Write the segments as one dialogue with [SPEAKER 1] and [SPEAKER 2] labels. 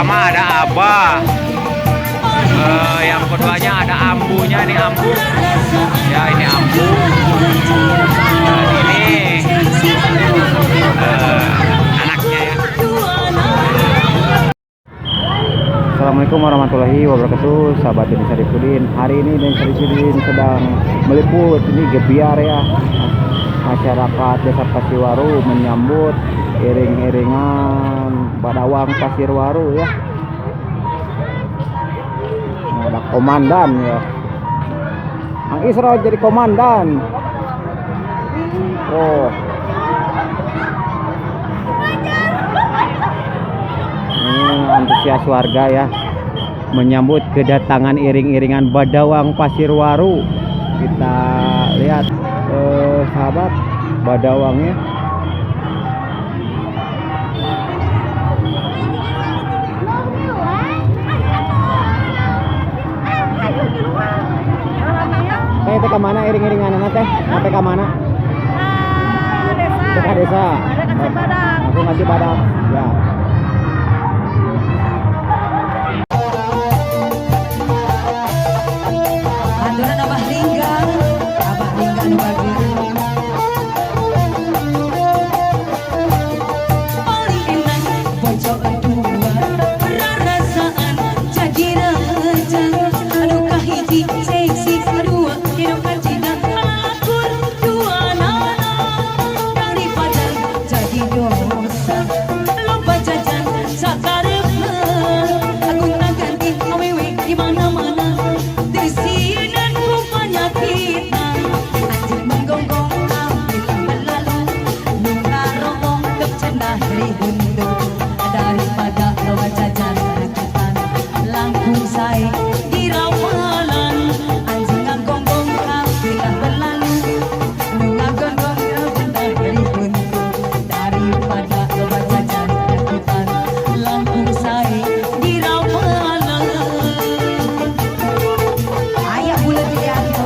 [SPEAKER 1] pertama ada Abah, yang keduanya ada ambunya nih, ambu. Ya, ini ambu. Dan ini anaknya ya. Assalamualaikum warahmatullahi wabarakatuh, sahabat Denny Saripudin. Hari ini Denny Saripudin sedang meliput ini gebiar ya. Masyarakat Desa Pasirwaru menyambut iring-iringan Badawang Pasirwaru ya. Ada komandan ya. Ang Isro jadi komandan. Oh. Ini antusias warga ya menyambut kedatangan iring-iringan Badawang Pasirwaru. Kita lihat sahabat Badawangnya. Teh, teh kemana iring-iringan teh? Sampai ke mana?
[SPEAKER 2] Desa.
[SPEAKER 1] Ke desa.
[SPEAKER 2] Ada ke Cibadak.
[SPEAKER 1] Langsung ke Cibadak. Ya.
[SPEAKER 3] Aturan Abah Lingga, Abah Lingga nu bageur. Paling enak bojo dua, rarasaan jadi raja. Anu kahiji seksi, kedua hidup kacida, akur dua nana daripada jadi dosa. Loba jajan sakarepna, agung ganti awewe di mana-mana. Disinan ku penyakitna, anjing menggonggong apabila berlalu, nu ngaromong kecenah huntu. Daripada loba jajan rakitan, langkung sae dirawalan. Anjing ngagonggong apabila berlalu, nu ngagonggong kecenah huntu. Daripada loba jajan rakitan, langkung sae dirawalan. Ayah bulat di hati.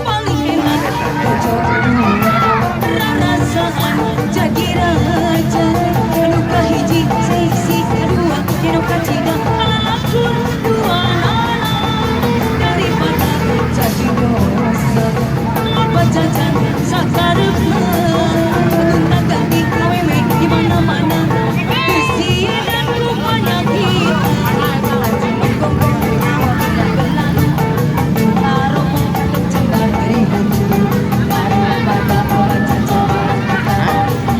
[SPEAKER 3] Paling enak bojo dua, rarasaan jadi raja. Anu kahiji seksi, kedua hidup kacida, akur dua nana daripada jadi dosa. Loba jajan sakarepna, gonta ganti awewe di mana-mana. Disinan ku penyakit, anjing menggonggong apabila berlalu, nu ngaromong kecenah huntu. Daripada loba jajan rakitan,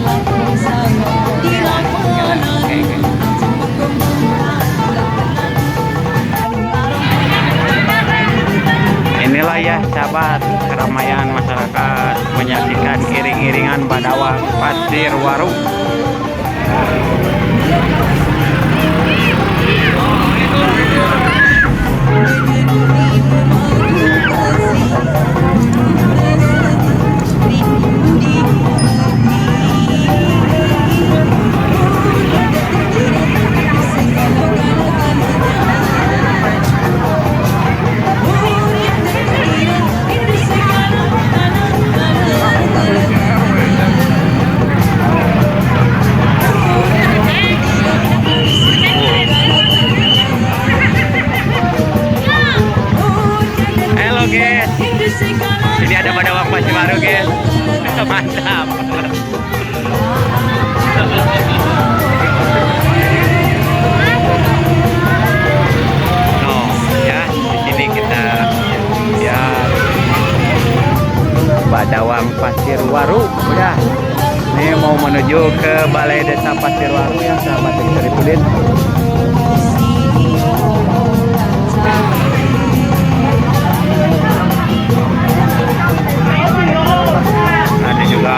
[SPEAKER 3] langkung sae dirawalan. Anjing menggonggong apabila berlalu, anu ngaromong.
[SPEAKER 1] Inilah ya sahabat, keramaian masyarakat menyaksikan iring-iringan Badawang Pasirwaru. Halo guys, ini ada Badawang Pasirwaru guys. Mantap. No, ya di sini kita ya Badawang Pasirwaru udah. Ini mau menuju ke Balai Desa Pasirwaru ya sahabat Saripudin. Ada juga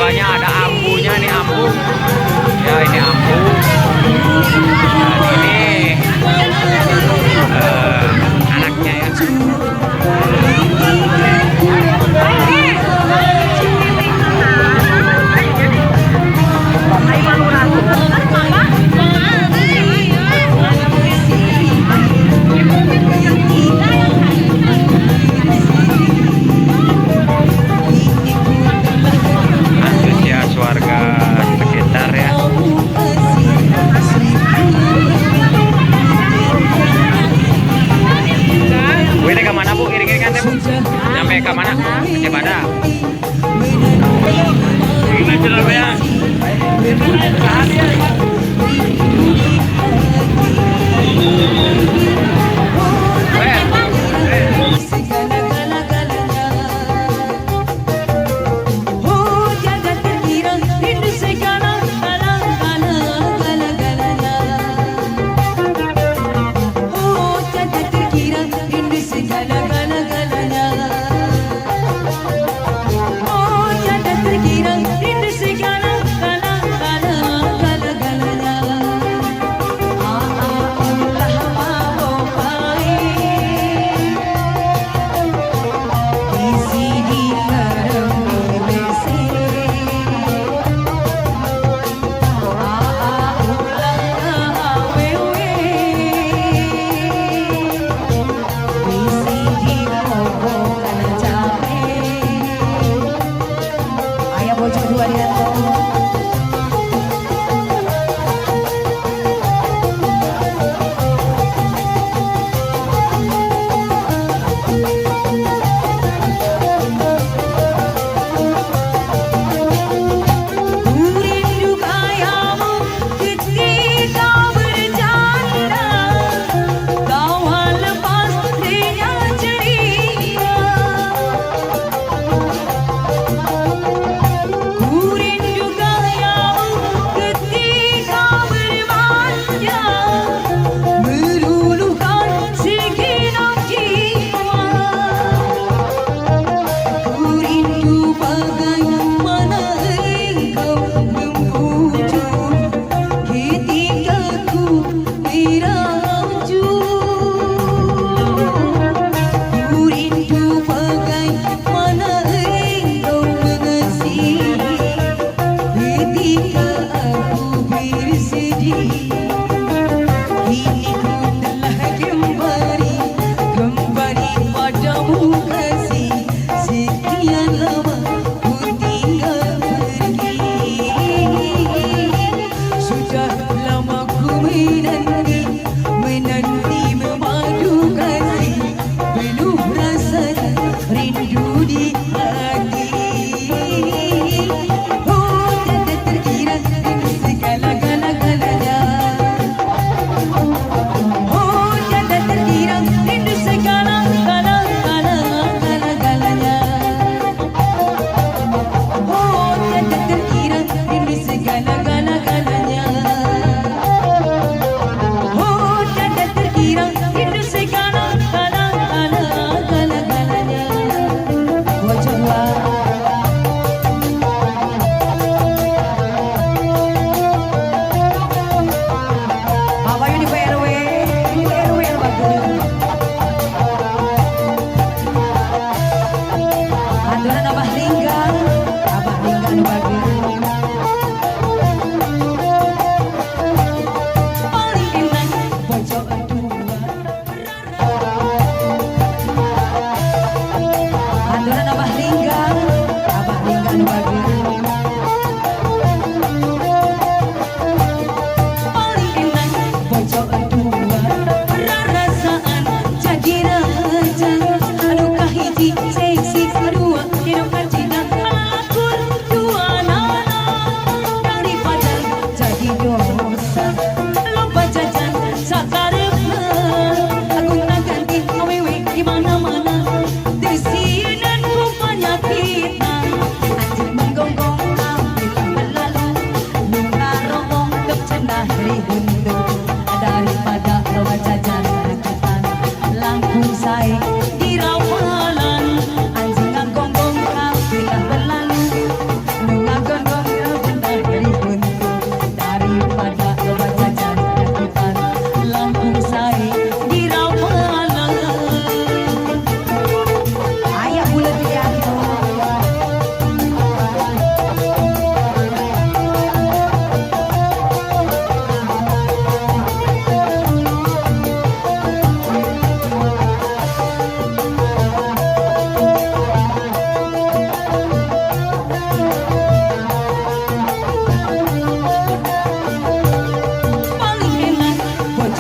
[SPEAKER 1] Tuanya ada ambunya nih, ambu. Ya, ini ambu. Dan ini anaknya ya. Antusias warga sekitar ya. Bu, ini ke mana, Bu? Iring-iringan teh, Bu? Nyampe ke mana? Ke Cibadak.
[SPEAKER 3] Segala-gala-galanya. Oh, tiada terkira rindu segala-gala-gala-galanya. Oh, tiada terkira rindu segala-gala-galanya. Oh, tiada terkira rindu segala-gala-gala-galanya. Ah, ah, ulah mabopai. Isi di besi. Ah, ulah awewe. Bisi di kobokan capek. Ayah bocor dua di dalam. Ku rindu gayamu ketika bercanda. Kau lepas dengan ceria. Ku rindu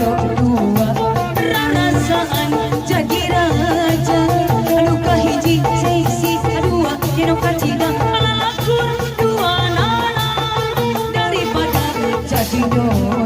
[SPEAKER 3] boga dua, rarasaan jadi raja. Anu kahiji seksi, dua dina katiga, lalakun dua nana daripada jadi dua.